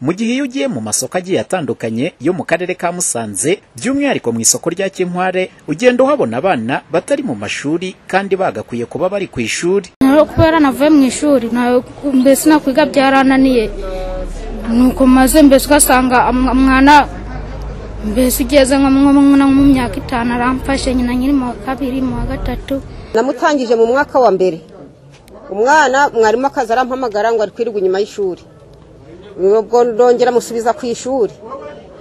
Mu gihe iyo ugiye mu masoko agiye atandukanye yo mu karere ka Musanze, by'umwihariko mu isoko rya Kinkware, ugenda uhabona abana batari mu mashuri kandi bagakwiye kuba bari ku ishuri. Kubera navuye mu ishuri mbese nakwiga byarananiye, nuko maze mbese ugasanga umwana mbese ugeze nko mu myaka 5 aramfashe, nyina nkiri mu wa 2 mu wa 3. Namutangije mu mwaka wa mbere, umwana mwarimu akaza arampamagara ngo ari kwirirwa inyuma y'ishuri, ubwo ndongera musubiza ku ishuri.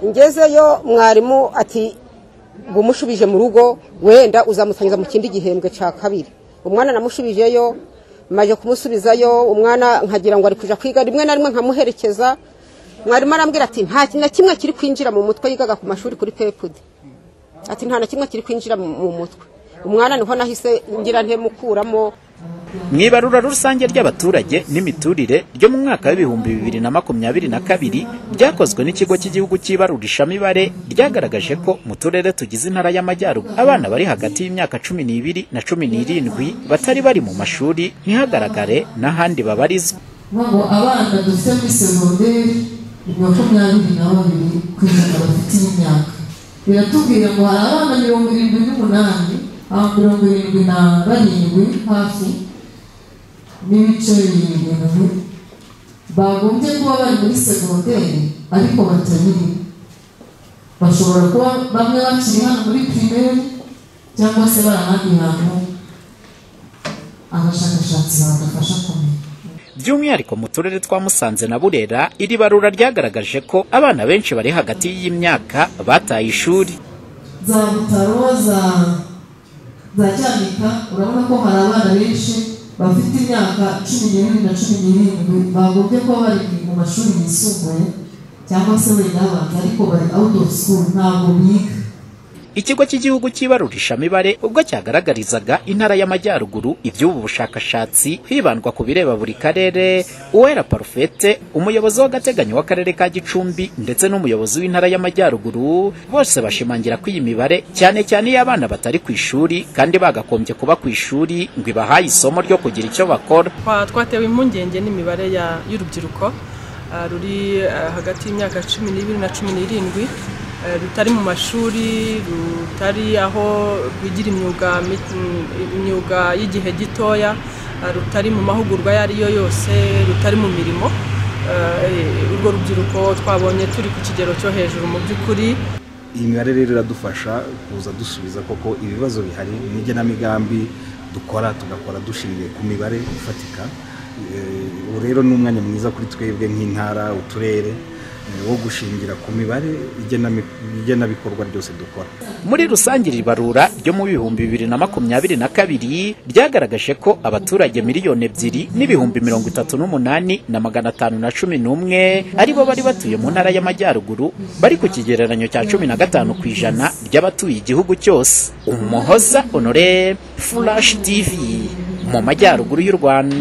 Ngezeyo mwarimu ati bumushubije mu rugo, wenda uzamusangiza mu kindi gihembwe cya kabiri. Umwana namushubijeyo, maje kumusubizayo umwana nkagira ngo ari kuja kwiga, rimwe na rimwe nkamuherekeza. Mwarimu arambwira ati nta na kimwe kiri kwinjira mu mutwe, yigaga ku mashuri kuri PEPUD, ati nta na kimwe kiri kwinjira mu mutwe. Umwana niho nahise ngira ntemukuramo. Mu ibarura rusange ry'abaturage n'imiturire ryo mu mwaka w'2022 ryakozwe n'ikigo cy'igihugu cy'ibarurishamibare, ryagaragaje ko mu turere tugize intara y'Amajyaruguru abana bari hagati y'imyaka 12 na 17 batari bari mu mashuri, ntihagaragare n'ahandi babarizwa. Ngo abana dufite muri segonderi ni 22% bafite imyaka, biratubwira ngo hari abana 78, 77 hafi n'ibice 7 bagombye kuba bari muri segonderi ariko batabiri. Bashobora kuba bamwe bakiri hano muri primaire cyangwa se bari ahandi hantu abashakashatsi badufasha kumenya. By'umwihariko mu turere twa Musanze na Burera, iri barura ryagaragaje ko abana benshi bari hagati y'imyaka bataye ishuri. Za Butaro, za Cyanika, urabona ko hari abana benshi bafite imyaka 12 na 17 bagombye kuba bari mu mashuri yisumbuye cyangwa se wenda abanza, ariko bari out of school, ntabwo biga. Ikigo cy'igihugu cy'ibarurishamibare ubwo cyagaragarizaga intara y'Amajyaruguru iby'ubu bushakashatsi hibandwa ku bireba buri karere, Uwera Parfait, umuyobozi w'agateganyo w'akarere ka Gicumbi ndetse n'umuyobozi w'intara y'Amajyaruguru, bose bashimangira ko iyi mibare cyane cyane iyo abana batari ku ishuri kandi bagakombye kuba ku ishuri ngo ibahaye isomo ryo kugira icyo bakora. Twatewe impungenge n'imibare y'urubyiruko ruri hagati y'imyaka 12 na 17 rutari mu mashuri, rutari aho rwigira imyuga y'igihe gitoya, rutari mu mahugurwa ayo ari yo yose, rutari mu mirimo. Urwo rubyiruko twabonye turi ku kigero cyo hejuru mu by'ukuri. Iyi mibare rero iradufasha kuza dusubiza koko ibibazo bihari mu igenamigambi dukora, tugakora dushingiye ku mibare ifatika. Ubu rero ni umwanya mwiza kuri twebwe nk'intara, uturere, wo gushingira ku mibare igenabikorwa ryose dukora. Muri rusange iri barura ryo mu 2022 ryagaragaje ko abaturage 2,038,511 aribo bari batuye mu ntara y'Amajyaruguru, bari ku kigereranyo cya 15% ry'abatuye igihugu cyose. Umuhoza Honore, Flash TV, mu Majyaruguru y'u Rwanda.